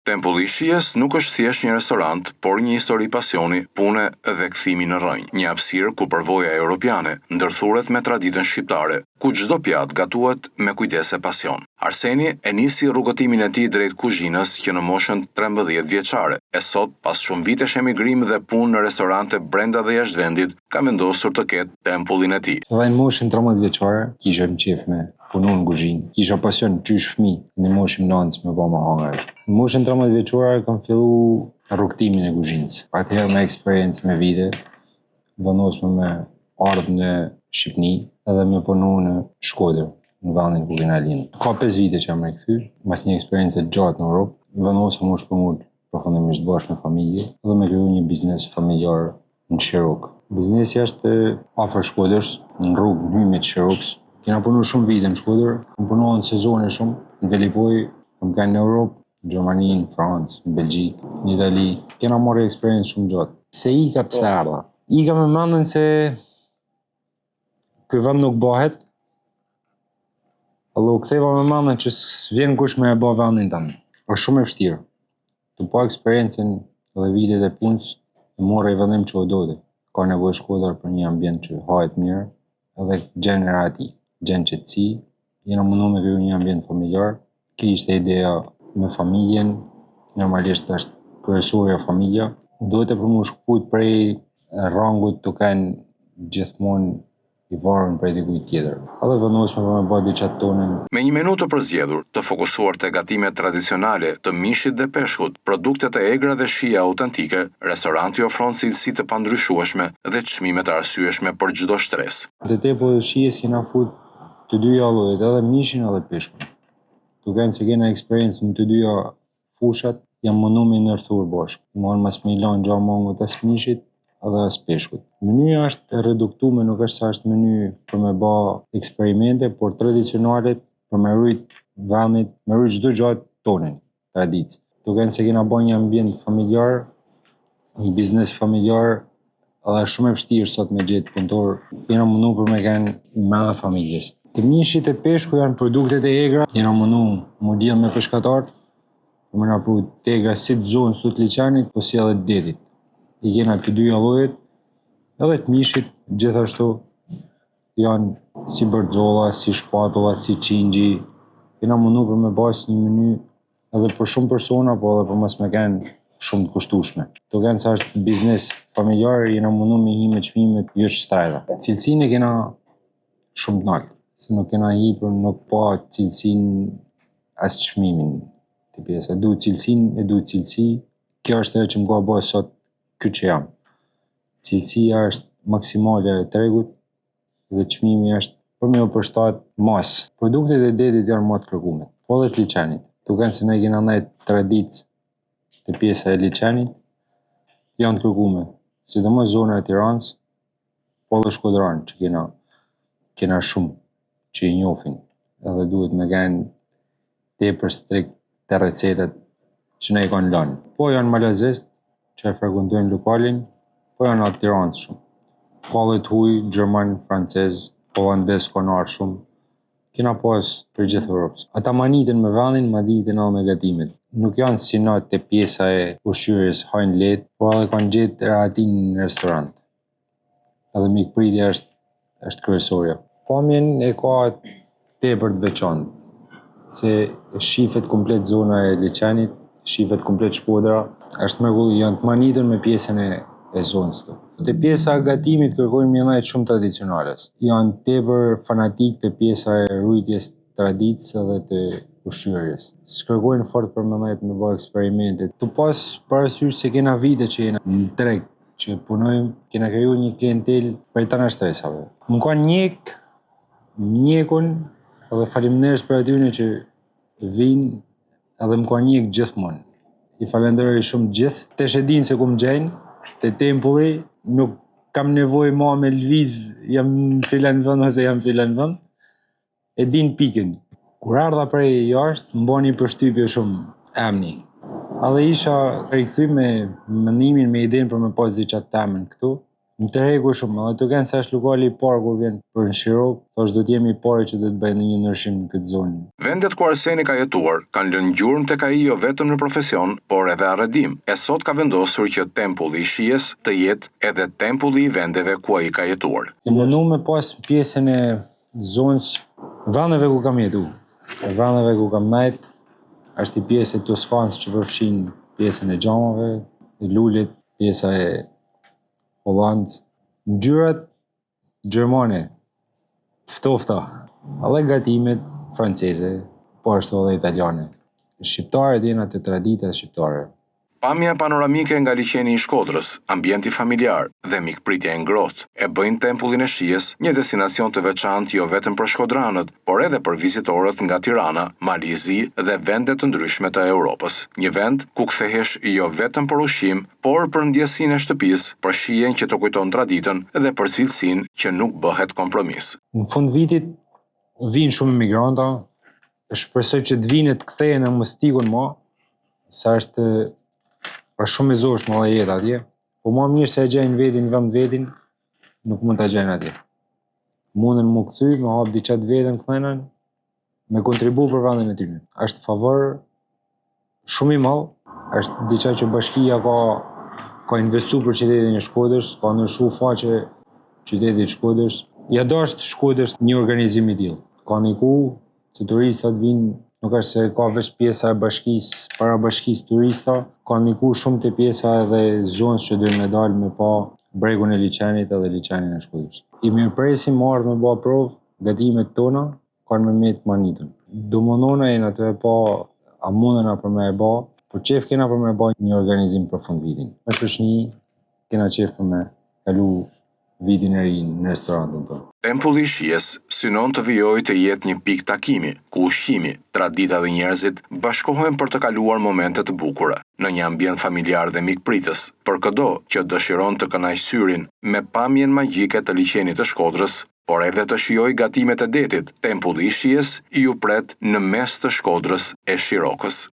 Tempulli i Shijes nuk është thjesht një restorant, por një histori pasioni, pune dhe kthimi në rrënjë. Një hapësirë ku përvoja europiane ndërthuret me traditën shqiptare, ku çdo pjatë gatuhet me kujdes e pasion. Arseni e nisi rrugëtimin e tij drejt kuzhinës që në moshën 13 vjeçare, e sot, pas shumë vitesh emigrim dhe punë në restorante brenda dhe jashtë vendit, ka vendosur të ketë tempullin e tij. Dhe në moshën 13 vjeçare, kisha më qef me punu në kuzhinë. Kisha pasion qysh fëmi, ndihmojshim nanës me ba me hangër. Në moshën 13 vjeçare kam fillu rrugëtimin e kuzhinës. Atëherë me eksperiencë me vite, vendosëm me ardhë në Shqipni edhe me punu në Shkodër, në vendin ku kena lind. Ka 5 vite që jam rikthy, mas një eksperiencë të gjatë në Europë, vendosëm mu shpërngul përfundimisht bashkë me familje dhe me kriju një biznes familjar në Shirokë. Biznesi është afër Shkodrës, në rrugë në hymje të Shirokës. Kena punu shumë vite në Shkodër, kam punu në sezone shumë, në Velipojë, kam qenë në Europë, në Gjermani, në Francë, në Belgjikë, në Itali. Kena marrë eksperiencë shumë gjatë. Pse ika, pse ardha? Ika me mendën se ky vend nuk bëhet, Edhe u ktheva me mendën që s'vjen kush me e bë vendin tënd. Është shumë e vështirë. Tu pa eksperiencën dhe vitet e punës, e morra i vendim që o dode. Ka nevojë Shkodra për një ambient që hahet mirë edhe gjen rahati, gjen qetësi. Jena mundu me kriju një ambient familjar. Kjo ishte ideja me familjen, normalisht është kryesorja familja. Duhet e për mu shkëput prej rangut të kenë gjithmonë i varur prej dikujt tjetër. Edhe vendosëm për me bë diçka tonën. Me një menu të përzgjedhur, të fokusuar te gatimet tradicionale të mishit dhe peshkut, produkte të egra dhe shije autentike, restoranti ofron cilësi të pandryshueshme dhe çmime të arsyeshme për çdo shtresë. Te Tempulli i Shijes kena fut të dyja llojet, edhe mishin edhe peshkun. Tu qenë se kena eksperiencë në të dyja fushat, jam mundu me i ndërthur bashkë. Domethënë mos me i lanë gja mangut as mishit edhe as peshkut. Menyja është e reduktume, nuk është se është meny për me ba eksperimente, por tradicionalet për me rujt vendit, me rujt çdo gjë tonin, traditë. Tu qenë se kena ba një ambient familjar, një biznes familjar, edhe është shumë e vështirë sot me gjetë punëtor. Jena mundu për me kenë mrena familjes. Te mishit e peshku janë produktet e egra, jena mundu mu lidhë me peshkatarët, për me na pru të egra si të zonës të liqenit, po si edhe të detit. I kena të dyja llojet, edhe të mishit gjithashtu janë si bërxolla, si shpatulla, si qingji. Jena mundu për me pas një meny edhe për shumë persona, po edhe për mos me kenë shumë të kushtueshme. Tu qenë se është biznes familjar, jena mundu me hi me çmimet jo të shtrejta. Cilësinë e kena shumë të naltë, se nuk kena hi për nuk pa cilësinë as çmimin të pjesa. Du cilësinë, e du cilësi, kjo është ajo që më ka bë sot ky që jam. Cilësia është maksimale e tregut dhe çmimi është për me u përshtat mas. Produktet e detit janë më të kërkume, po edhe të liqenit. Tu qenë se ne kena ndajt traditë të pjesa e liqenit, janë të kërkume. Sidomos zona e Tiranës, po edhe Shkodran që kena, kena shumë që i njofin, edhe duhet me kenë tepër strikt te recetat që na i kanë lënë. Po janë malazist që e frekuentojnë lokalin, po janë atë Tiranës shumë. Ka dhe të huj, gjerman, francez, holandez kanë ardhur shumë. Kena pas për gjithë Europës. Ata maniten me vendin, maniten edhe me gatimet. Nuk janë si na te pjesa e ushqyerjes, hajnë lehtë, por edhe kanë gjetë rahatinë në restorant. Edhe mikpritja është është kryesorja. Pamjen e ka tepër të veçantë, se shifet komplet zona e liqenit, shifet komplet Shkodra, është mrekulli, janë të manitur me pjesën e, e zonës këtu. Te pjesa e gatimit kërkojnë me nejt shumë tradicionales. Janë tepër fanatik te pjesa e rujtjes traditës edhe të ushqyerjes. S'kërkojnë fort për me nejt me bë eksperimente. Tu pas parasysh se kena vite që jena në treg, që punojmë, kena kriju një klientel prej tana shtresave. Më kanë njek, njekun, edhe faleminderit për atyne që vinë edhe më kanë njek gjithmonë. I falenderoj shumë gjithë. Tash e dinë se ku më gjejnë, te tempulli, nuk kam nevojë ma me lviz, jam në filan vend ose jam në filan vend. E din pikën. Kur ardha prej jashtë, më bani përshtypje shumë emni. Edhe isha rikthy me mendimin, me idenë për me pas diçka të temen këtu. Më tërheku shumë, edhe tu kenë se është lokali i parë kur vjen për në Shirokë, thash do të jemi i pari që do të bëjë ndonjë ndryshim në këtë zonë. Vendet ku Arseni ka jetuar kanë lënë gjurmë tek ai jo vetëm në profesion, por edhe arredim, e sot ka vendosur që tempulli i shijes të jetë edhe tempulli i vendeve ku ai ka jetuar. Jam mundu me pas pjesën e zonës vendeve ku kam jetu, vendeve ku kam nejt, është i pjesë e Toskanës që përfshin pjesën e xhamave, e lulit, pjesa e Hollandës, ngjyrat gjermane, të ftofta, edhe gatimet franceze, po ashtu edhe italiane. Shqiptarët jena të tradita shqiptare. Pamja panoramike nga liqeni i Shkodrës, ambienti familjar dhe mikpritja e ngrohtë e bëjnë Tempullin e Shijes një destinacion të veçantë jo vetëm për shkodranët, por edhe për vizitorët nga Tirana, Mali i Zi dhe vende të ndryshme të Europës. Një vend ku kthehesh jo vetëm për ushqim, por për ndjesinë e shtëpisë, për shijen që të kujton traditën dhe për cilësinë që nuk bëhet kompromis. Në fund vitit vijnë shumë emigranta, shpresoj që të vinë e të kthehen e mos t'ikun ma, se është është shumë e zorshme edhe jeta atje, po ma mirë se e gjejnë vetin vend vetin, nuk mund ta gjejnë atje. Mundën mu kthy, me hap diçka të vetën kthenen, me kontribu për vendin e tyre. Është favor shumë i madh, është diçka që bashkia ka ka investu për qytetin e Shkodrës, ka ndryshu faqe qytetit të Shkodrës. Ja dasht Shkodrës një organizim i tillë. Ka ndiku se turistat vinë, nuk është se ka veç pjesa e bashkisë, para bashkisë turista, ka ndiku shumë te pjesa edhe zonës që dojnë me dalë me pa bregun e liqenit edhe liqenin e Shkodrës. I mirëpresim me ardhë me ba provë gatimet tona, kanë me met manitën. Domethonë jena tu e pa a mundena për me e ba, por qef kena për me ba një organizim për fund vitin. Me shoqni kena qef për me kalu vitin e ri në restorantin tonë. Tempulli i Shijes synon të vijojë të jetë një pikë takimi, ku ushqimi, tradita dhe njerëzit bashkohen për të kaluar momente të bukura, në një ambient familjar dhe mikpritës. Për këdo që dëshiron të kënaqë syrin me pamjen magjike të liqenit të Shkodrës, por edhe të shijojë gatimet e detit, Tempulli i Shijes ju pret në mes të Shkodrës e Shirokës.